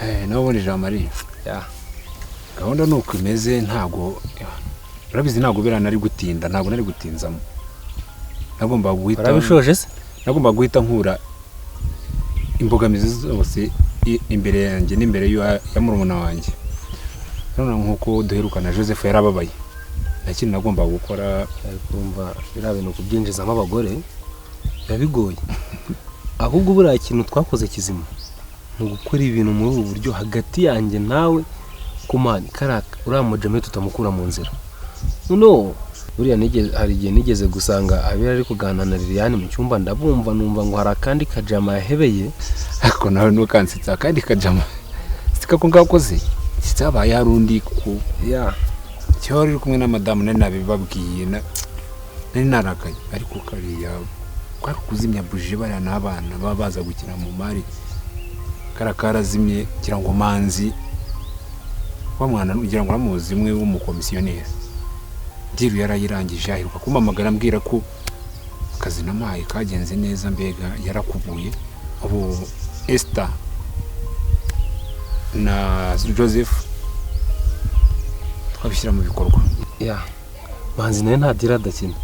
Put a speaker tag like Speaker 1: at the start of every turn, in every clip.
Speaker 1: Nawe ubundi Jean Marie,
Speaker 2: Ya.
Speaker 1: gahunda ni uko imeze. Ntabwo urabizi, ntabwo biriya nari gutinda, ntabwo nari gutinzamo, nagomba guhita
Speaker 2: Warabishoje se?
Speaker 1: Nagomba guhita nkura imbogamizi zose imbere yanjye n'imbere ya murumuna wanjye. None nk'uko duherukana, Joseph yarababaye, nta kintu nagomba gukora.
Speaker 2: Ariko urumva biriya bintu kubyinjizamo abagore biba bigoye. Ahubwo buriya ikintu twakoze kizima ni ugukora ibintu muri ubu buryo hagati yanjye nawe kumani kariya uriya mujame tutamukura mu nzira. Noneho buriya hari igihe nigeze gusanga Abera ari kuganira na Liliane mu cyumba, ndabumva, numva ngo hari akandi kajama yahebeye.
Speaker 1: Ariko nawe ntukansetsa. Akandi kajama sika ko ngakoze cyabaye, hari undi kuko
Speaker 2: Ya.
Speaker 1: Cyo wari uri kumwe na madamu, nari nabibabwiye, nari narakaye, ariko kariya kwari kuzimya buje. Bariya n'abana baba baza gukina mu mari, kariya karazimye. Ngira ngo Manzi wa mwana, ngira ngo uramuzi, umwe w'umukomisiyoneri, deal yarayirangije, aheruka kumpamagara ambwira ko akazi namuhaye kagenze neza, mbega yarakubuye. Ubu Esther na Joseph twabishyira mu bikorwa.
Speaker 2: Ya, Manzi nawe nta deal adakina.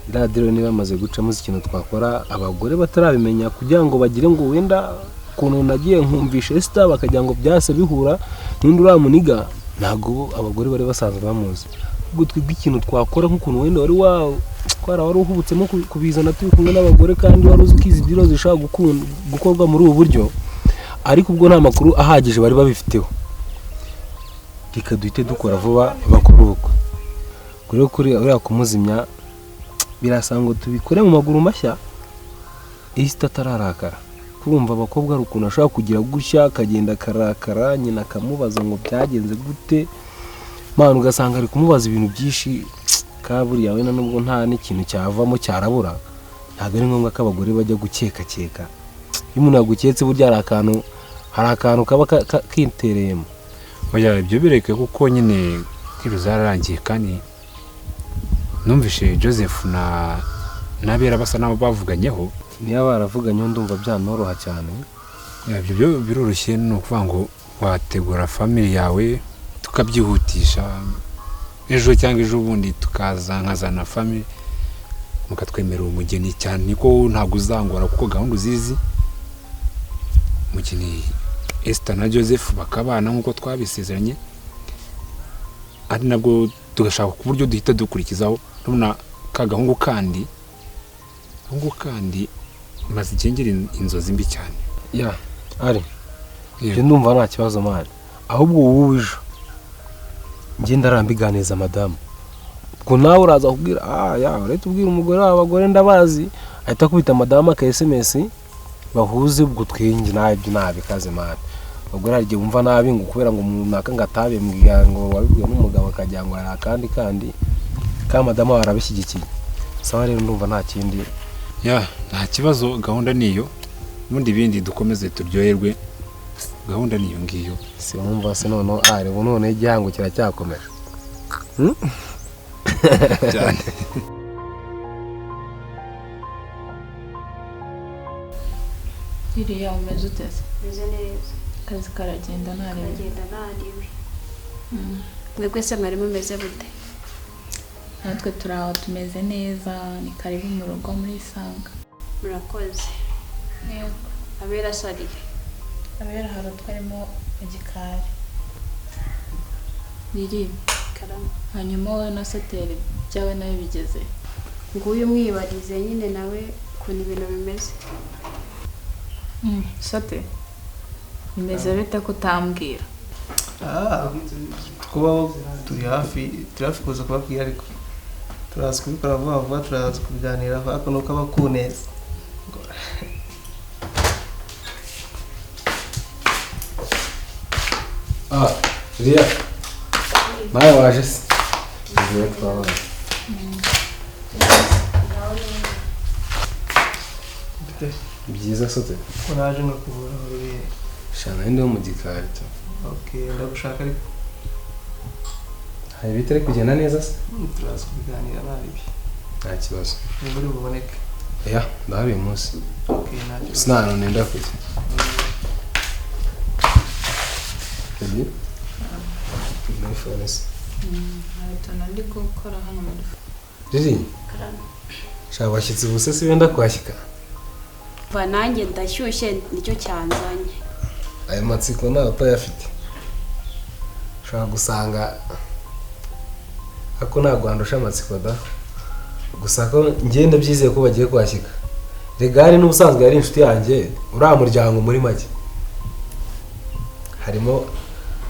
Speaker 2: Iriya deal niba bamaze gucamo, ikintu twakora abagore batarabimenya, kugira ngo bagire ngo wenda ukuntu nagiye nkumvisha Esther bakagira ngo byase bihura n'undi uriya muniga, ntabwo bo abagore bari basanzwe bamuzi. Ubwo twebwe ikintu twakora, nk'ukuntu wenda wari wa twara wari uhubutsemo kubizana turi kumwe n'abagore, kandi wari uzi ko izi deal zishobora gukorwa muri ubu buryo, ariko ubwo nta makuru ahagije bari babifiteho, reka duhite dukora vuba bakore ubukwe. Rero kuri uriya kumuzimya birasaba ngo tubikore mu maguru mashya Esther atararakara. Kumva abakobwa hari ukuntu ashobora kugira gutya akagenda akarakara, nyina akamubaza ngo byagenze gute, mwana, ugasanga ari kumubaza ibintu byinshi. Kaburiya wenda nubwo nta n'ikintu cyavamo cyarabura, ntabwo ari ngombwa ko abagore bajya gukekakeka. Iyo umuntu yaguketse, burya hari akantu kaba kitereyemo.
Speaker 1: Oya, ibyo bireke, kuko nyine deal zararangiye, kandi numvishe Joseph na n'Abera basa n'abo bavuganyeho.
Speaker 2: Niba baravuganyeho, ndumva byanoroha cyane.
Speaker 1: Ibyo byo biroroshye, ni ukuvuga ngo wategura family yawe tukabyihutisha, ejo cyangwa ejo bundi tukaza nkazana family mukatwemerera umugeni, cyane ko ntabwo uzangora kuko gahunda uzizi. Umugeni Esther na Joseph bakabana nk'uko twabisezeranye, ari nabwo tugashaka ku buryo duhita dukurikizaho. Urabona ka gahungu kandi, gahungu kandi maze igihe ngira inzozi mbi cyane.
Speaker 2: Ya ari
Speaker 1: Yego.
Speaker 2: Ibyo ndumva nta kibazo, man. Ahubwo wowe ejo njye ndarambiganiza madamu, ubwo nawe uraza kubwira, ya, urahita ubwira umugore wawe. Abagore ndabazi, ahita akubita madamu aka SMS bahuze. Ubwo twingi nabyo nabikaze, man. Abagore hari igihe wumva nabi ngo kubera ngo umuntu runaka ngo atabimbwira, ngo wabibwiwe n'umugabo, akagira ngo hari akandi kandi ka madamu wawe arabishyigikiye. Sawa rero, ndumva nta kindi.
Speaker 1: Ya, nta kibazo, gahunda niyo. Ubundi ibindi dukomeze turyoherwe, gahunda niyo ngiyo.
Speaker 2: Si wumva se noneho ari ubu noneho igihango kiracyakomeje?
Speaker 1: Cyane.
Speaker 3: Iriya umeze uteze?
Speaker 4: Meze neza.
Speaker 3: Akazi karagenda ntarebe?
Speaker 4: Aragenda ntariwe. Mwebwe se mwari mumeze bute?
Speaker 3: Natwe turi aho, tumeze neza. Ni karibu mu rugo, muri isanga.
Speaker 4: Murakoze.
Speaker 3: Yego.
Speaker 4: Abera asariye?
Speaker 3: Abera hari utwarimo mu gikari. Riri.
Speaker 4: Karama.
Speaker 3: Hanyuma wowe na Soteri byawe nawe bigeze?
Speaker 4: Nguyu mwibarize nyine nawe ukuntu ibintu bimeze.
Speaker 3: Sote, bimeze bite ko utambwira?
Speaker 5: Ah, kubaho turi hafi kuza kubabwira, ariko turaza kubikora vuba vuba, turaza kubiganiraho, ariko nuko aba akuneza.
Speaker 2: Ah, Riya, nawe waje se? Ngiye, twabaye.
Speaker 5: Mfite
Speaker 2: Byiza, Sote.
Speaker 5: Ko naje nkakubura uri?
Speaker 2: Shana ndi mu gikari tu.
Speaker 5: Okay, ndagushaka ariko.
Speaker 2: Hari ibitari kugenda neza se?
Speaker 5: Turaza kubiganira nabi.
Speaker 2: Nta kibazo.
Speaker 5: Niba uri buboneke.
Speaker 2: Ya, ndahari uyu munsi.
Speaker 5: Okay, nta kibazo.
Speaker 2: Sinanone nenda kujya. Baby, muri phone se?
Speaker 3: Hari utuntu ndi gukora hano muri
Speaker 2: Riri, shaka abashyitsi gusa si benda kwashyika.
Speaker 4: Va nanjye ndashyushye nicyo cyanzanye.
Speaker 2: Ayo matsiko ntawe utayafite. Ushobora gusanga ako ntabwo wandusha amatsiko da. Gusa ko ngenda byizeye ko bagiye kwashyika. Regari n'ubusanzwe yari inshuti yanjye, uriya muryango muri make. Harimo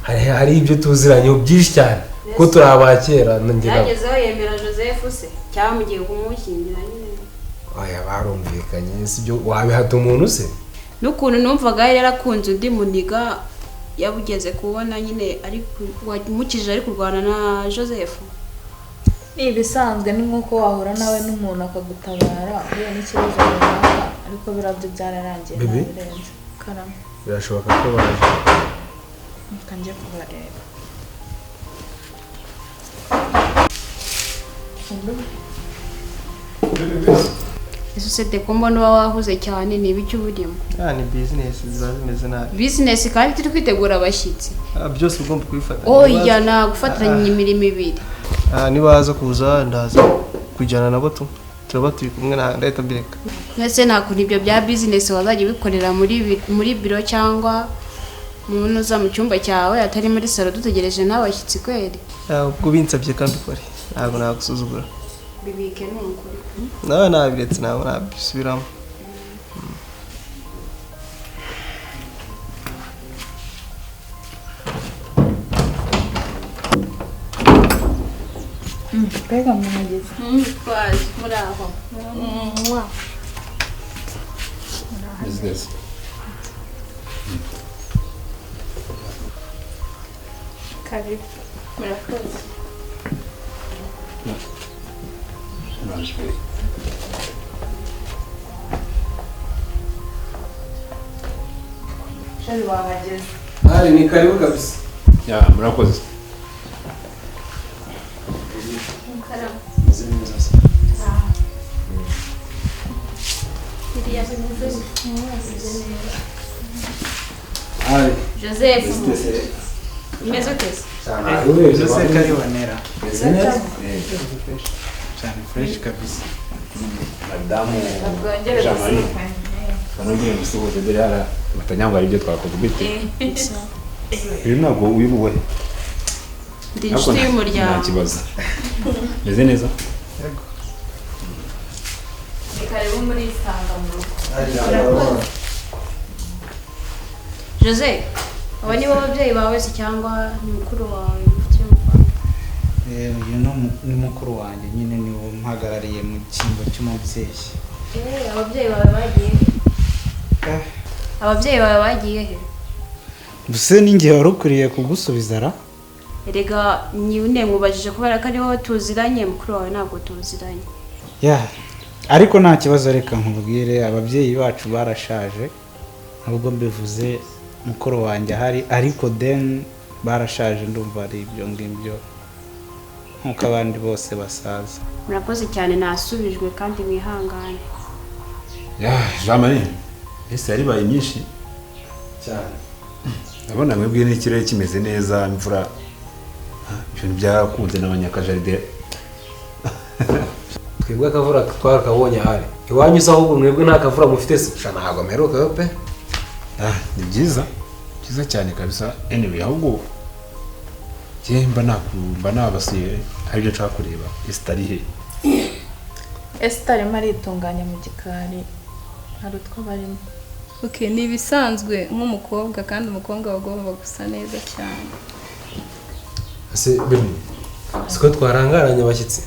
Speaker 2: hari ibyo tuziranyeho byinshi cyane ko turi abakera njye nabo.
Speaker 4: Byagezeho yemera Joseph se cyangwa mugiye kumushyingira nyine.
Speaker 2: Oya barumvikanye, sibyo wabihata umuntu se?
Speaker 4: N'ukuntu numvaga yari yarakunze undi muniga yabugeze kubona nyine ari wamukijije ari kurwana na Joseph.
Speaker 3: Ni ibisanzwe, ni nk'uko wahura nawe n'umuntu akagutabara uhuye n'ikibazo runaka, ariko biriya byo byararangiye
Speaker 2: Baby?
Speaker 3: ntabirenze. Karame.
Speaker 2: Birashoboka ko baje.
Speaker 3: Reka njye kubareba.
Speaker 4: Ese ko mbona uba wahuze cyane ni ibiki uba urimo?
Speaker 5: Ya ni business ziba zimeze nabi.
Speaker 4: Business kandi turi kwitegura abashyitsi.
Speaker 5: Ah, byose ugomba kubifatanya.
Speaker 4: Oya nagufatanya imirimo ibiri.
Speaker 5: Ah, niba waza kuza ndaza kujyana nabo tu. Turaba turi kumwe na ndahita mbireka.
Speaker 4: Mbese nta kuntu ibyo bya business wazajya ubikorera muri biro cyangwa munuza mu cyumba cyawe atari muri salo dutegereje n'abashyitsi kweri.
Speaker 5: Ah, ubwo binsabye kandi ukore. Ntabwo nagusuzugura.
Speaker 4: Bibike ni ukuri.
Speaker 5: Nawe nabiretse ntabwo nabisubiramo.
Speaker 3: Mbega muhageze.
Speaker 4: Twaje muri aho.
Speaker 1: Business.
Speaker 3: Karibu.
Speaker 4: Murakoze.
Speaker 1: Naje.
Speaker 3: Shari wahageze.
Speaker 2: Ari ni karibu kabisa.
Speaker 1: Ya, murakoze.
Speaker 2: Meze neza se. Ari.
Speaker 4: Joseph. Umeze ute se?
Speaker 6: Byose karibonera.
Speaker 2: Meze neza.
Speaker 6: Cyane fresh kabisa.
Speaker 1: Madamu
Speaker 3: Bwongere
Speaker 1: Jean Marie.
Speaker 3: gusuhuzanya.
Speaker 1: Banongere gusuhuza dore hara batanyangwa hari ibyo twakoze bite. Uyu ntabwo uyu we.
Speaker 4: Ndi inshuti y'umuryango.
Speaker 1: Nta kibazo. Meze neza.
Speaker 3: Ni karibu muri Isanga mu rugo.
Speaker 4: Jose, aba nibo babyeyi bawe se cyangwa ni mukuru wawe mufitiye umubano?
Speaker 6: Uyu ni mukuru wanjye nyine ni we umpagarariye mu cyimbo cy'umubyeyi.
Speaker 4: Ababyeyi bawe bagiye he? Ababyeyi bawe bagiye he?
Speaker 6: Mbese ni njye wari ukwiriye kugusubiza ra?
Speaker 4: Erega nyine nkubajije kubera ko ari wowe tuziranye, mukuru wawe ntabwo tuziranye.
Speaker 6: Ya, ariko nta kibazo reka nkubwire, ababyeyi bacu barashaje, nubwo mbivuze mukuru wanjye ahari, ariko then barashaje ndumva ari ibyo ngibyo nkuko abandi bose basaza.
Speaker 4: Murakoze cyane nasubijwe kandi mwihangane.
Speaker 1: Ya, Jean Marie. Ese yaribaye myinshi
Speaker 2: cyane.
Speaker 1: Ndabona mwebwe n'ikirere kimeze neza, imvura ibintu byakunze n'abanyakajaride.
Speaker 2: Twebwe akavura twarakabonye ahari. Iwanyu se ahubwo mwebwe nta kavura mufite se? Sha ntabwo mperukayo pe.
Speaker 1: Ah, ni byiza. Byiza cyane kabisa. Anyway, ahubwo njye mba nabasuye hari ibyo nshaka kureba. Esther ari he?
Speaker 3: Esther arimo aritunganya mu gikari. Hari utwo barimo.
Speaker 7: Okay, ni ibisanzwe nk'umukobwa kandi umukobwa agomba gusa neza cyane.
Speaker 2: Ese baby, siko twarangaranye abashyitsi?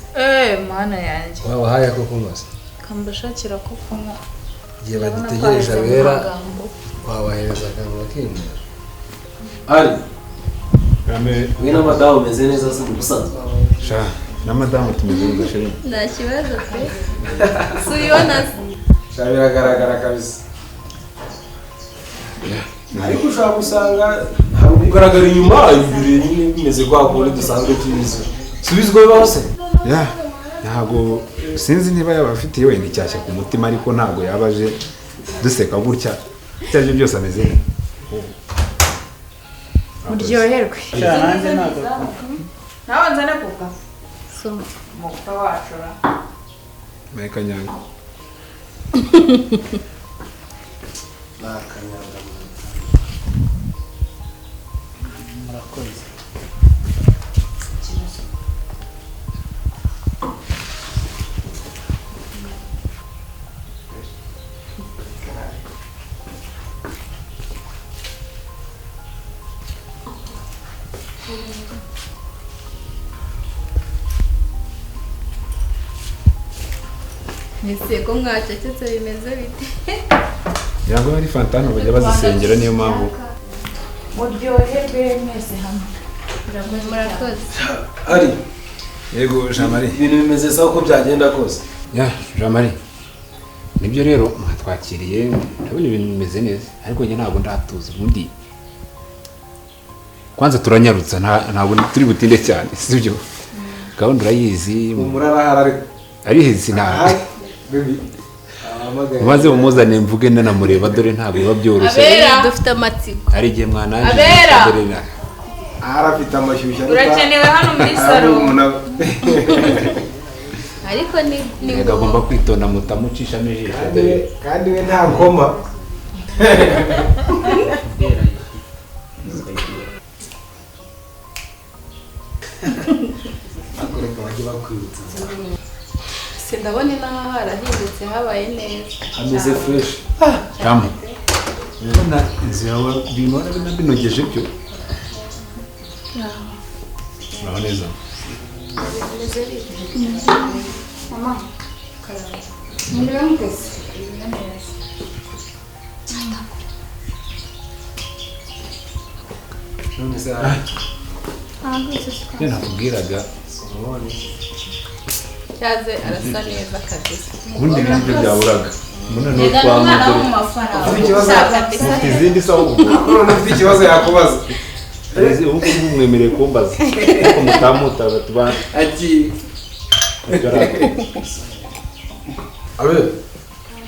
Speaker 3: Mana yanjye.
Speaker 2: Wabahaye ko kunywa se?
Speaker 3: Kambashakira ko kunywa.
Speaker 2: Igihe bagitegereje abera wabahereza akantu bakinywera. Ari. We na madamu meze neza se mu busanzwe?
Speaker 1: Sha, na madamu tumeze neza chérie.
Speaker 7: Nta kibazo pe. Subibona se.
Speaker 2: Sha biragaragara kabisa. Ariko ushobora gusanga hari kugaragara inyuma imbere nyine bimeze kwa kundi dusanzwe tubizi. Subizwa bibaho se?
Speaker 1: Ya, ntabwo sinzi niba yaba afite wenda icyashya ku mutima, ariko ntabwo yabaje duseka gutya. Ibyo aribyo byose ameze neza.
Speaker 3: Muryoherwe.
Speaker 6: Nanjye ntabwo.
Speaker 3: Nawe nzane kuka. Umukwe wacu ra.
Speaker 1: Kanyanga.
Speaker 2: Nakanyanga.
Speaker 6: Murakoze.
Speaker 7: Ese ko mwacecetse bimeze bite?
Speaker 1: Ngira ngo ari fantano bajya bazisengera, niyo mpamvu.
Speaker 3: Muryoherwe mwese hamwe.
Speaker 7: Murakoze.
Speaker 2: Ari.
Speaker 1: Yego Jean Marie.
Speaker 2: Ibintu bimeze sawa uko byagenda kose.
Speaker 1: Ya Jean Marie. Nibyo rero mwatwakiriye, ndabona ibintu bimeze neza, ariko njye ntabwo ndatuza ubundi. Kwanza turanyarutsa, ntabwo turi butinde cyane, sibyo? Gahunda urayizi.
Speaker 2: Umurarahara ariko.
Speaker 1: Arihizi nta. Maze umuzane mvuge nanamureba, dore ntabwo biba byoroshye.
Speaker 7: Abera dufite amatsiko.
Speaker 1: Ari igihe mwananje.
Speaker 3: Abera.
Speaker 1: Dore na.
Speaker 2: Arafite amashyushyu.
Speaker 3: Urakenewe hano muri salo.
Speaker 7: Ariko ni
Speaker 1: agomba kwitonda mutamucishamo ijisho dore.
Speaker 2: Kandi we nta koma. Akoreka bajye bakwibutsa.
Speaker 7: Sindabona inaha harahindutse habaye neza.
Speaker 2: Ameze fresh.
Speaker 1: Tamu. Ndabona inzu yawe ibintu warabinogeje byo. Uraho neza.
Speaker 4: Mama. Muri mutesi.
Speaker 2: None se
Speaker 1: Ibyo nakubwiraga.
Speaker 7: Cyaze arasa neza kabisa.
Speaker 1: Ubundi nibyo byaburaga. Mbona no twamugore. Ufite izindi sawa ubwo.
Speaker 2: None ufite ikibazo yakubaza.
Speaker 1: Ese ubu ngubu mwemereye kumbaza. Ariko mutamuta batuba.
Speaker 2: Ati. Abe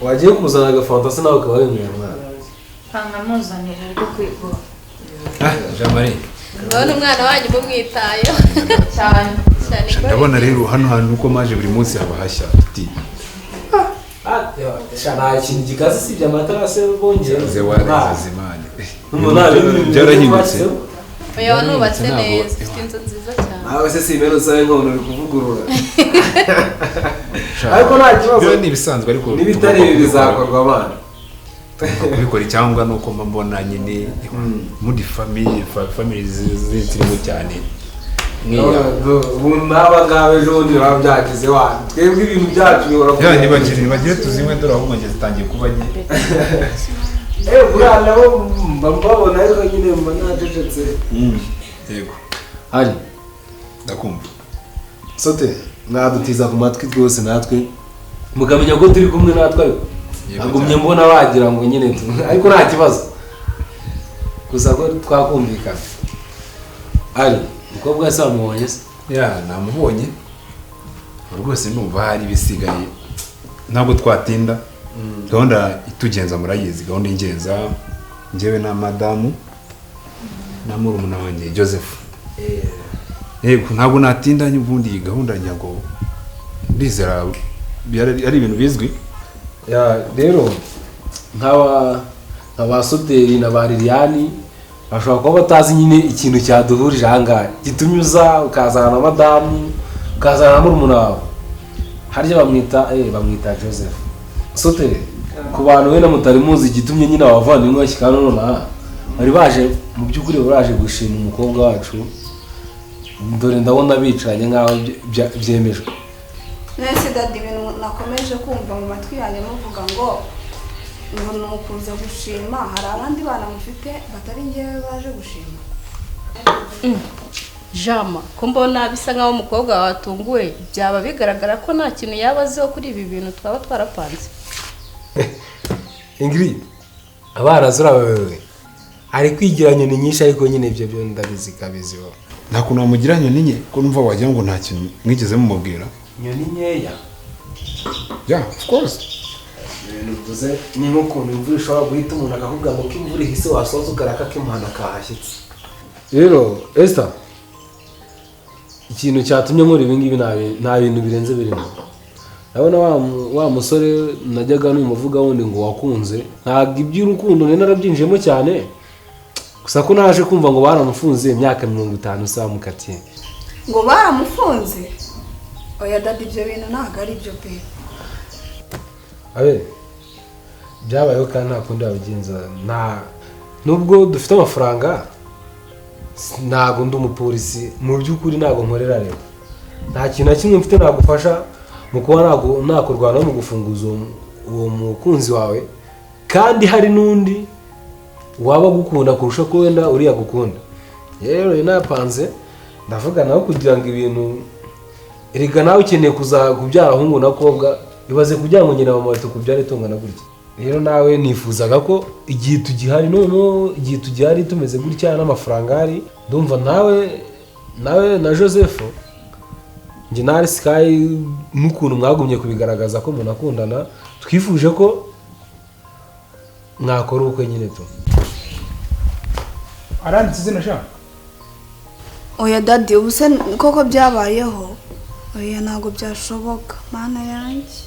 Speaker 2: wagiye kuzana agafanta se nawe ukaba wemeye mwana.
Speaker 3: Panga muzanira ariko kwigora.
Speaker 1: Jean Marie.
Speaker 7: Ndabona umwana wanyu mumwitayeho.
Speaker 3: Cyane.
Speaker 1: Ndabona rero hano hantu uko maje buri munsi haba hashya tuti.
Speaker 2: Nta kintu gikaze sibye amatara se bongera.
Speaker 1: Byarahindutse.
Speaker 7: Oya nubatse neza, ufite inzu nziza cyane.
Speaker 2: Nawe se simero usabe nk'umuntu uri kuvugurura. Ariko nta kibazo.
Speaker 1: Byo ni ibisanzwe ariko
Speaker 2: n'ibitari ibi bizakorwa abana.
Speaker 1: Kubikora cyangwa nuko mbona nyine muri famille family zirimo cyane.
Speaker 2: Ubu n'aba ngaba ejo bundi baba byagize wa twebwe ibintu byacu bihora
Speaker 1: ku ya nibagire tuzinywe dore ahubwo njye zitangiye kuba nke.
Speaker 2: Buriya nabo mba mbabona ariko nyine mba nacecetse.
Speaker 1: Yego.
Speaker 2: Hari
Speaker 1: ndakumva.
Speaker 2: Sote mwadutiza ku matwi rwose natwe mukamenya ko turi kumwe natwe ariko nagumye mbona wagira ngo nyine ariko nta kibazo gusa ko twakumvikana. Ari umukobwa se wamubonye se?
Speaker 1: Ya namubonye rwose, numva hari ibisigaye ntabwo twatinda. Gahunda itugenza murayizi, gahunda ingenza njyewe na madamu na murumuna wanjye Joseph. Yego ntabwo natinda, ubundi iyi gahunda nyago ndizera ari ibintu bizwi.
Speaker 2: Ya rero nk'aba Soteri na ba Liliani bashobora kuba batazi nyine ikintu cyaduhurije aha ngaha gitumye uza ukazana na madamu ukazana na murumuna wawe. Harya bamwita Joseph. Sote ku bantu wenda mutari muzi igitumye nyine abavandimwe bashyika hano nonaha, bari baje mu by'ukuri baraje gushima umukobwa wacu. Dore ndabona bicaranye nk'aho byemejwe.
Speaker 4: Nese dadi ibintu nakomeje kumva mu matwi yanjye muvuga ngo ni ukuza gushima, hari abandi bana mufite batari njyewe baje gushima.
Speaker 7: Jama ko mbona bisa nkaho umukobwa watunguwe, byaba bigaragara ko nta kintu yaba aziho kuri ibi bintu twaba twarapanze.
Speaker 2: Ingrid abana zurabewe ari kwigira nyoni nyinshi ariko nyine ibyo byo ndabizi kabizi bo.
Speaker 1: Nta kuntu wamugira nyoni nke ko numva wagira ngo nta kintu mwigeze mumubwira.
Speaker 2: Nyoni nkeya?
Speaker 1: Yeah, of course.
Speaker 2: Ibintu bivuze ni nk'ukuntu imvura ishobora guhita umuntu akakubwira ngo ko imvura ihise wasoza ukaraka k'imuhana kahashyitse. Rero Esther, ikintu cyatumye nkora ibi ngibi nta bintu birenze birimo. Ndabona wa musore najyaga numuvuga wundi ngo wakunze, ntabwo iby'urukundo nari narabyinjiyemo cyane, gusa ko naje kumva ngo baramufunze imyaka 50 se bamukatiye.
Speaker 4: Ngo baramufunze? Oya dadi, ibyo bintu ntabwo ari byo pe.
Speaker 2: Abe byabayeho kandi nta kundi wabigenza, nta nubwo dufite amafaranga ntabwo ndi umupolisi mu by'ukuri, ntabwo nkorera leta, nta kintu na kimwe mfite nagufasha mu kuba nakurwana mu gufunguza uwo mukunzi wawe, kandi hari n'undi waba agukunda kurusha ko wenda uriya gukunda. Rero napanze ndavuga nawe kugira ngo ibintu, erega nawe ukeneye kubyara ahungu na kobwa, ibaze kugira ngo nyina mama tukubyare tungana gutya. Rero nawe nifuzaga ko igihe tugihari, noneho igihe tugihari tumeze gutya n'amafaranga ari, ndumva nawe na Joseph njye na Sky n'ukuntu mwagumye kubigaragaza ko munakundana, twifuje ko mwakora ubukwe nyine tu.
Speaker 6: Aranditse izina sha?
Speaker 4: Oya dadi, ubu se koko byabayeho? Oya ntabwo byashoboka mana yanjye.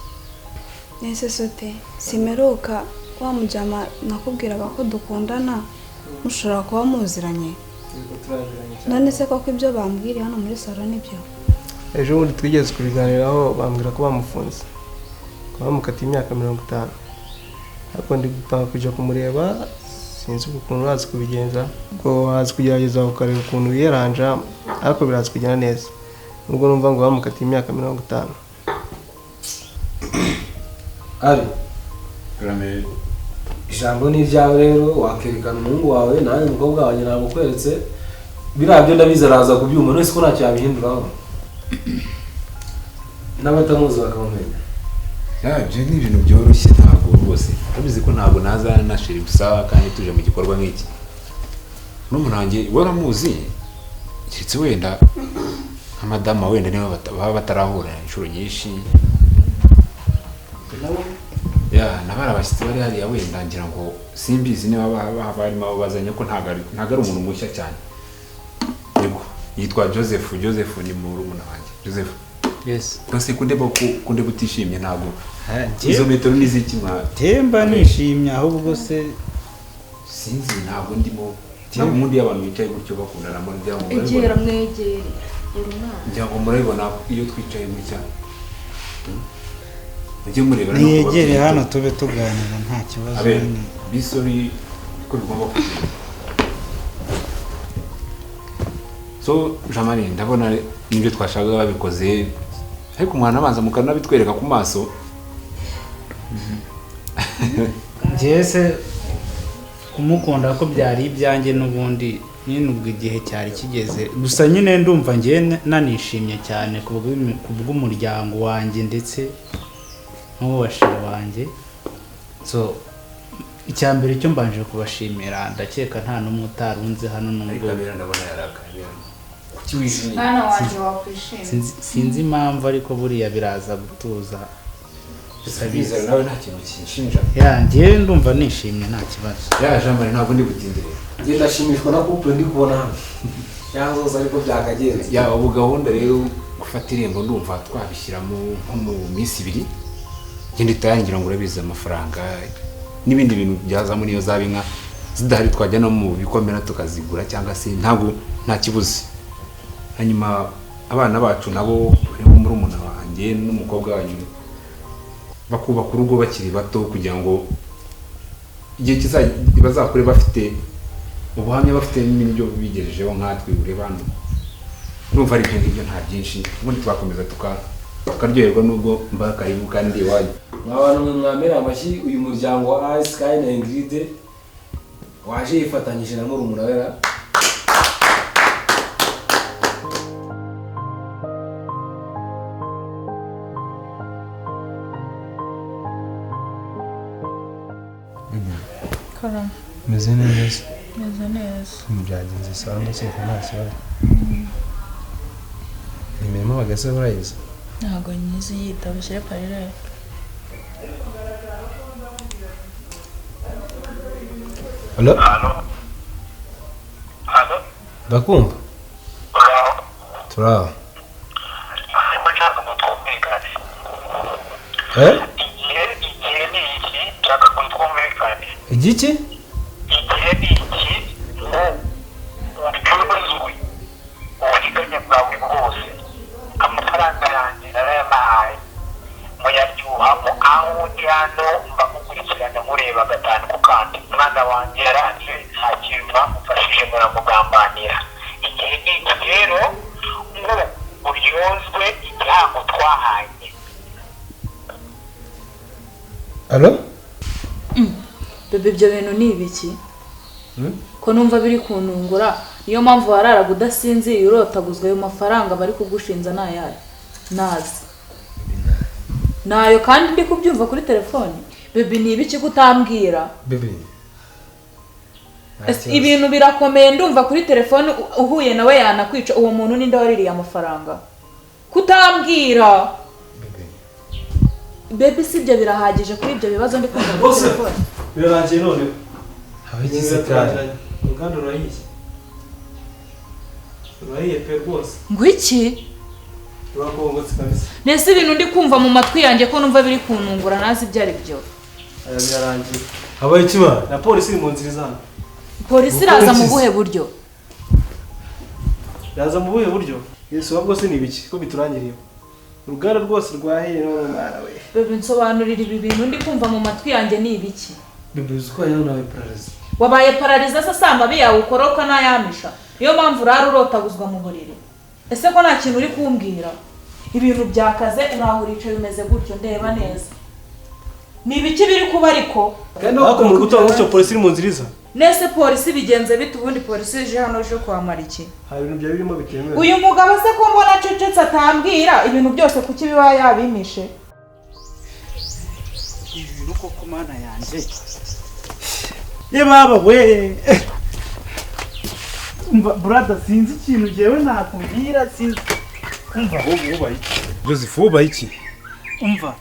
Speaker 4: Nese sote simeruka wa mujama nakubwiraga ko dukundana, mushobora kuba muziranye. None se koko ibyo bambwiriye hano muri salo nibyo?
Speaker 5: Ejo bundi twigeze kubiganiraho bambwira ko bamufunze, ko bamukatiye imyaka 50. Ariko ndi gupanga kujya kumureba, sinzi ukuntu urazi kubigenza, ubwo wazi kugerageza ukareba ukuntu wiyaranja, ariko birazi kugenda neza nubwo numva ngo bamukatiye imyaka 50.
Speaker 2: Ari ijambo ni iryawe rero, wakerekana umuhungu wawe nawe umukobwa wanjye namukweretse, biriya byo ndabizi araza kubyumva, none se ko ntacyo yabihinduraho n'abatamuzi bakamumenya.
Speaker 1: Ibyo ni ibintu byoroshye ntabwo rwose urabizi ko ntabwo naza na sheri gusa kandi tuje mu gikorwa nk'iki. N'umuntu wanjye waramuzi keretse wenda nka madama wenda niba baba batarahura inshuro nyinshi. Ya nabara abashyitsi bari hariya wenda ngira ngo simbizi niba barimo abo bazanye ko ntabwo ari umuntu mushya cyane. Yego yitwa Joseph. Joseph ni murumuna wanjye. Joseph.
Speaker 6: Yes.
Speaker 1: Twese kunde butishimye ntabwo. Izo metero niziki mwa?
Speaker 6: Temba nishimye ahubwo se
Speaker 1: sinzi ntabwo ndimo. Ntabwo mundi y'abantu bicaye gutyo bakundana muri bya ngo.
Speaker 7: Egera mwegere urumwana.
Speaker 1: Njya ngo murabibona iyo twicaye gutya. Mujye murebera
Speaker 6: no kubabwira. Hano tube tuganira nta kibazo.
Speaker 1: Bisori ko bigomba kugenda. So Jamani ndabona nibyo twashakaga babikoze, ariko umwana abanza mukanabitwereka ku maso.
Speaker 6: Njye kumukunda ko byari ibyanjye n'ubundi nyine ubwo igihe cyari kigeze, gusa nyine ndumva njye nanishimye cyane ku bw'umuryango wanjye ndetse n'uwashira wanjye. So icyambere cyo mbanje kubashimira, ndakeka nta n'umwe utarunze hano nubwo
Speaker 1: ndabona yarakaye.
Speaker 3: Mwana wanjye wakwishimye.
Speaker 6: Sinzi impamvu ariko buriya biraza gutuza.
Speaker 1: Biza nawe nta kintu kinshinja.
Speaker 6: Ya njye ndumva nishimye nta kibazo.
Speaker 1: Ya Jamani ntabwo ndi butindire.
Speaker 2: Njye ndashimishwa na couple ndi kubona hano. Yanzoza ariko byakagenze.
Speaker 1: Ya ubu gahunda rero gufata irembo ndumva twabishyiramo nko mu minsi 2. Njye nditayangira ngo urabiza amafaranga n'ibindi bintu byazamo niyo zaba inka zidahari twajya no mu bikomera tukazigura cyangwa se ntabwo nta kibuze. Hanyuma abana bacu nabo barimo murumuna wanjye n'umukobwa wanyu bakubaka urugo bakiri bato kugira ngo igihe kizaza bazakure bafite ubuhamya, bafite n'ibyo bigejejeho nkatwe ureba hano. Ndumva ari ibyo ngibyo nta byinshi, ubundi twakomeza tukaryoherwa nubwo mba karibu kandi iwanyu.
Speaker 2: Mwabana mwe mwamera amashyi uyu muryango wa Sky na Ingrid waje yifatanyije na murumuna we. Meze neza.
Speaker 3: Meze neza.
Speaker 2: Byagenze sawa ndakeka nta kibazo. Imirimo bagase urayizi?
Speaker 3: Ntabwo nyizi yita bushyire parire.
Speaker 2: Allo?
Speaker 8: Allo? Allo?
Speaker 2: Ndakumva. Turaho. Eh? Igiki?
Speaker 8: Amafaranga yanjye narayabahaye muyaryohamo aho ndi hano mbamukurikirana mureba gatanu ku kandi umwana wanjye yaranze nta kintu mwamufashije muramugambanira igihe ni iki rero ngo uryozwe igihango twahanye.
Speaker 2: Alo?
Speaker 3: Bebe ibyo bintu ni ibiki? Ko numva biri kuntungura niyo mpamvu wararaga udasinziye urotaguzwa ayo mafaranga bari kugushinza nayayo nazi nayo kandi ndi kubyumva kuri telefone. Bebe ni ibiki kutambwira?
Speaker 2: Bebe
Speaker 3: ibintu birakomeye ndumva kuri telefone uhuye nawe yanakwica. Uwo muntu ninde waririye amafaranga kutambwira? Bebe si ibyo birahagije kuri ibyo bibazo ndi kumva kuri telefone.
Speaker 5: Birarangiye none
Speaker 2: abagize kandi
Speaker 5: uruganda rurahiye rurahiye pe rwose.
Speaker 3: Ngwiki
Speaker 5: rurakongotse kabisa.
Speaker 3: Nese ibintu ndi kumva mu matwi yanjye ko numva biri kuntungura nazi ibyo ari byo.
Speaker 5: Aya birarangiye.
Speaker 2: Habaye iki mwana?
Speaker 5: Na polisi iri mu nzira izana.
Speaker 3: Polisi iraza mu buhe buryo?
Speaker 5: Iraza mu buhe buryo? Yesu wabwo se ni ibiki ko biturangiriye? Uruganda rwose rwahiye none mwana we.
Speaker 3: Bebe nsobanurira ibi bintu ndi kumva mu matwi yanjye ni ibiki?
Speaker 2: Bebe uzi ko yawe nawe pararize.
Speaker 3: Wabaye pararize se samba yawe ukoroka nayamisha. Niyo mpamvu urara urotaguzwa mu buriri. Ese ko nta kintu uri kumbwira? Ibintu byakaze uraho uricaye umeze gutyo ndeba neza. Ni ibiki biri kuba ariko?
Speaker 5: Ariko mu gutanga gutyo polisi iri mu nzira iza.
Speaker 3: Nese polisi bigenze bite ubundi polisi ije hano ije kwamara iki?
Speaker 5: Hari ibintu bya birimo bitemewe.
Speaker 3: Uyu mugabo se ko mbona acecetse atambwira ibintu byose kuki biba yabimishe?
Speaker 6: Ibintu koko mana yanjye. Ye baba we. Umva brother sinzi ikintu jewe nakubwira sinzi. Umva
Speaker 1: ubaye iki? Joseph ubaye iki?
Speaker 6: Umva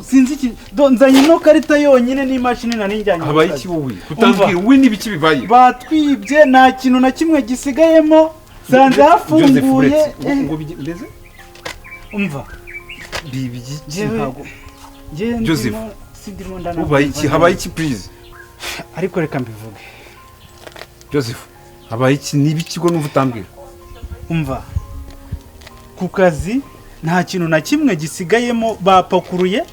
Speaker 6: sinzi iki nzanye ino karita yonyine n'imashini nari njyanye.
Speaker 1: Habaye iki wowe? Kutambwira wowe n'ibiki bibaye?
Speaker 6: Batwibye nta kintu na kimwe gisigayemo sanze hafunguye.
Speaker 1: Ngo bigeze?
Speaker 6: Umva
Speaker 1: bibiki
Speaker 6: ntago.
Speaker 1: Joseph ubaye iki? Habaye iki please?
Speaker 6: Ariko reka mbivuge.
Speaker 1: Joseph habaye iki n'ibiki go numva utambwira?
Speaker 6: Umva ku kazi nta kintu na kimwe gisigayemo bapakuruye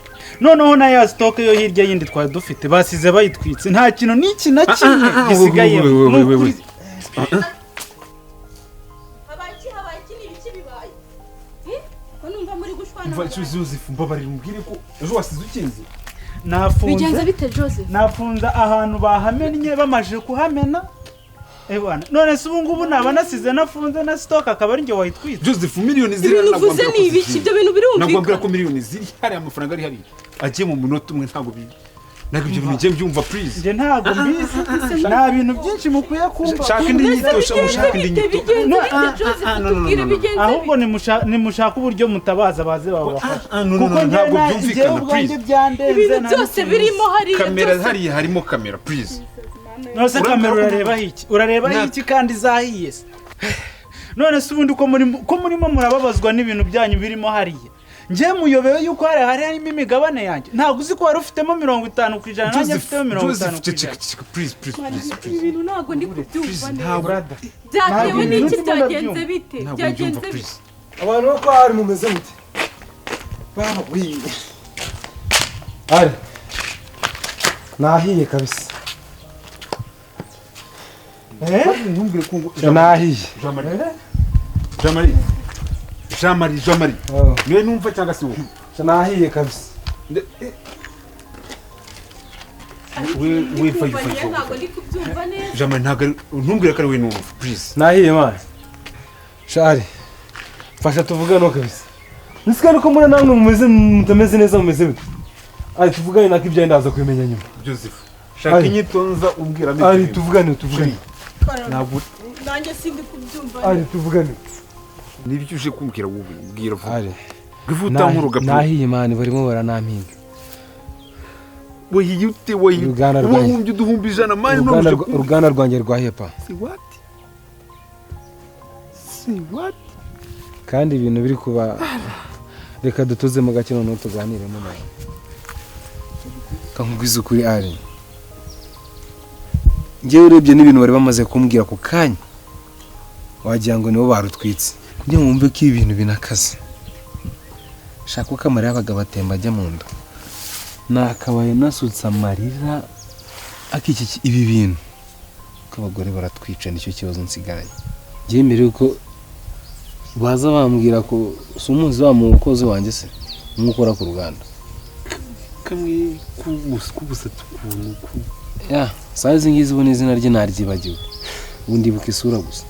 Speaker 6: noneho na ya stock yo hirya yindi twari dufite basize bayitwitse nta kintu n'iki na kimwe gisigayemo.
Speaker 7: Habaye iki n'ibiki bibaye? Ko numva muri gushwana.
Speaker 1: Umva Joseph mbabarira umbwire ko ejo wasize ukinze.
Speaker 6: Nafunze.
Speaker 7: Bigenze bite Joseph?
Speaker 6: Nafunze ahantu bahamennye bamaje kuhamena. Ewana none se ubu ngubu naba nasize nafunze na stock akaba ari nge wayitwitse.
Speaker 1: Joseph miliyoni ziri
Speaker 7: ibintu uvuze ni ibiki ibyo bintu birumvikana.
Speaker 1: Nagwambira ko miliyoni ziri hari amafaranga ari hari agiye mu munota umwe ntago biri. Ntabwo ibyo bintu ngiye mbyumva please.
Speaker 6: Nge ntago mbizi nta bintu byinshi mukwiye kumva.
Speaker 1: Shaka indi nyito ushaka indi nyito.
Speaker 6: Ahubwo nimushaka uburyo mutabaza baze babafasha.
Speaker 1: Kuko ntabwo byumvikana please.
Speaker 7: Ibintu byose birimo hariya
Speaker 1: kamera hariya harimo kamera please.
Speaker 6: Nose kamera urareba iki? Urareba iki kandi zahiye se? None se ubundi ko murimo murababazwa n'ibintu byanyu birimo hariya. Nje muyobewe yuko hari harimo imigabane yanjye. Ntabwo uzi ko wari ufitemo 50% nanjye mfitemo 50%.
Speaker 1: Please please please.
Speaker 7: Ibintu ntabwo ndi kubyumva neza. Byatewe n'iki byagenze bite? Byagenze bite?
Speaker 5: Abantu bo kwa hari mumeze mute? Baba we. Ari. Nahiye kabisa.
Speaker 1: Ntumbwire ko ngo
Speaker 5: nahiye.
Speaker 1: Jean-Marie Jean-Marie. Niwe numva cyangwa se wowe?
Speaker 5: Nahiye kabisa.
Speaker 1: We fayi. Jean-Marie ntago ntumbwire ko ari we numva please.
Speaker 2: Nahiye man. Shari. Fasha tuvugane kabisa. Nisikane ko muri namwe mumeze mutameze neza mumeze bite? Ari tuvugane nako ibyo ndaza kubimenya nyuma.
Speaker 1: Joseph. Shaka inyito nza umbwira
Speaker 2: mbere. Ari tuvugane.
Speaker 1: Ntabwo
Speaker 7: nanjye sindi kubyumva.
Speaker 2: Ari tuvugane.
Speaker 1: Nibyo uje kumbwira wowe mbwira vuba.
Speaker 2: Ari.
Speaker 1: Givuta nkuruga.
Speaker 2: Nahiye man barimo baranampinga.
Speaker 1: Wahiyute wahumbye uduhumbi ijana mani
Speaker 2: uruganda rwanjye rwahiye pa.
Speaker 1: What? Say what?
Speaker 2: Kandi ibintu biri kuba, reka dutuzemo gake noneho tuganiremo nawe. Kankubwiza ukuri, ari njyewe urebye n'ibintu bari bamaze kumbwira ako kanya, wagira ngo nibo barutwitse. Kugira ngo wumve ko ibi bintu binakaze, shaka uko amarira y'abagabo atemba ajya mu nda, nakabaye nasutse amarira akiki. Ibi bintu ko abagore baratwica, nicyo kibazo nsigaranye. Njyewe mbere yuko baza bambwira ko si umuzi wa mukozi wanjye se umwe ukora ku ruganda.
Speaker 1: Kamwe k'ubusatsi ukuntu
Speaker 2: Ya saa izi ngizi ubu n'izina rye naryibagiwe, ubu ndibuka isura gusa.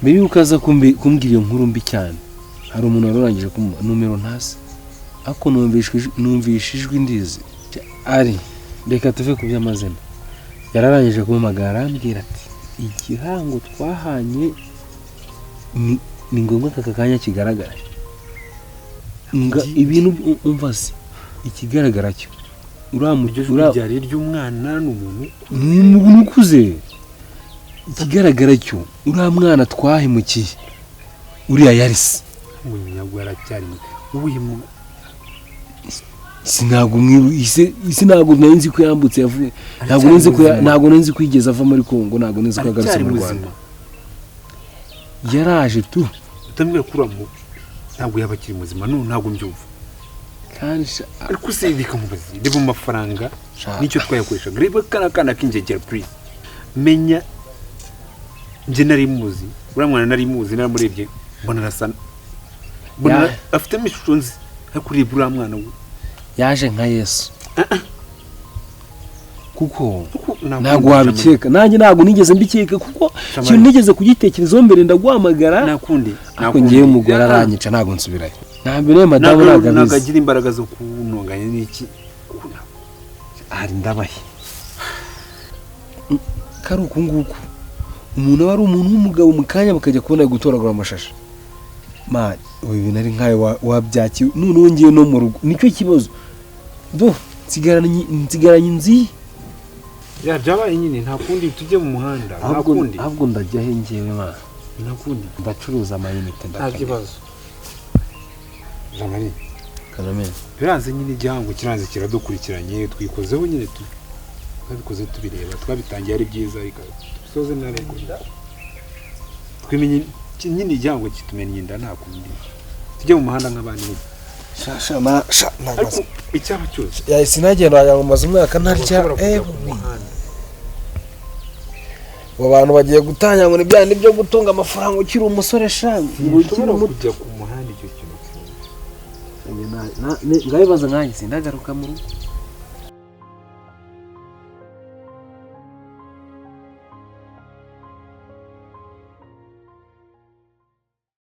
Speaker 2: Mbere yuko aza kumbwira iyo nkuru mbi cyane, hari umuntu wari urangije kumuha nomero ntasi, ariko numvishe ijwi ndizi. Ari reka tuve ku by'amazina. Yararangije kumpamagara, arambwira ati igihango twahanye ni ngombwa ko aka kanya kigaragara. Ibintu umva se, ikigaragara cyo
Speaker 1: Iryo jwi ryari iry'umwana? Ni umuntu?
Speaker 2: Ni umuntu ukuze. Ikigaragara cyo uriya mwana twahemukiye, uriya yarisi
Speaker 1: Munyagwa aracyari uwuhe mu
Speaker 2: Sinabwo isi ntabwo nari nzi ko yambutse, yavuye, ntabwo nari nzi ko yigeze ava muri Kongo, ntabwo nari nzi ko yagarutse
Speaker 1: Aracyari
Speaker 2: mu
Speaker 1: muzima?
Speaker 2: Rwanda. Yaraje tu.
Speaker 1: Utambwira ko uriya ntabwo yaba akiri muzima? None ntabwo mbyumva.
Speaker 2: Kandi
Speaker 1: Ariko se bikamubaza, reba amafaranga
Speaker 2: Sha.
Speaker 1: nicyo twayakoreshaga. Reba kariya kana k'ingegera, please. Menya njye nari muzi uriya mwana, nari muzi, naramurebye mbona arasa, mbona afitemo ishusho nzi, ariko ureba uriya mwana we.
Speaker 2: Yaje nka Yesu, kuko
Speaker 1: Kuko
Speaker 2: ntabwo wabikeka. Nanjye ntabwo nigeze mbikeka, kuko
Speaker 1: Shamari.
Speaker 2: ikintu nigeze kugitekerezaho mbere ndaguhamagara.
Speaker 1: Nakundi.
Speaker 2: Ariko ngewe umugore aranyica, ntabwo nsubirayo. Nta mbere madamu
Speaker 1: ntabwo
Speaker 2: ntabwo abizi.
Speaker 1: agira imbaraga zo kuntonganya n'iki, kuko ntabwo
Speaker 2: Hari ndabahe kari uku nguku, umuntu aba ari umuntu w'umugabo, mu kanya bakajya kubona ari gutoragura amashashi. Man, ubu ibintu ari nkayo wabyakiwe. Noneho ngiye no mu rugo, nicyo kibazo do, nsigaranye inzu ye.
Speaker 1: Ya byabaye nyine, nta kundi, tujye mu muhanda, nta
Speaker 2: Ahubwo
Speaker 1: kundi.
Speaker 2: Ahubwo ndajya he ngewe ma?
Speaker 1: Nta kundi.
Speaker 2: Ndacuruza amayinite.
Speaker 1: Nta
Speaker 2: Ndakajya.
Speaker 1: kibazo, Jean Marie.
Speaker 2: Kaname.
Speaker 1: Biranze nyine, igihango kiranze, kiradukurikiranye, twikozeho nyine tu, twabikoze tubireba, twabitangiye ari byiza, reka tubisoze nabi. Ariko twimenye nyine, igihango kitumennye inda, nta kundi, tujye mu muhanda nk'abandi nyine.
Speaker 5: Sha sha na sha.
Speaker 1: Ariko icyaba cyose
Speaker 5: Yahise inagenda, wagira ngo maze umwaka ntarya.
Speaker 1: Ushobora kujya
Speaker 5: Eh,
Speaker 1: ku muhanda.
Speaker 5: Abo bantu bagiye gutangira ngo ni bya bindi byo gutunga amafaranga ukiri umusore sha, ngo ukiri
Speaker 1: Ntushobora
Speaker 5: muto.
Speaker 1: kujya ku muhanda, icyo kintu.
Speaker 2: Ngabibaza nkanjye, sindagaruka mu rugo.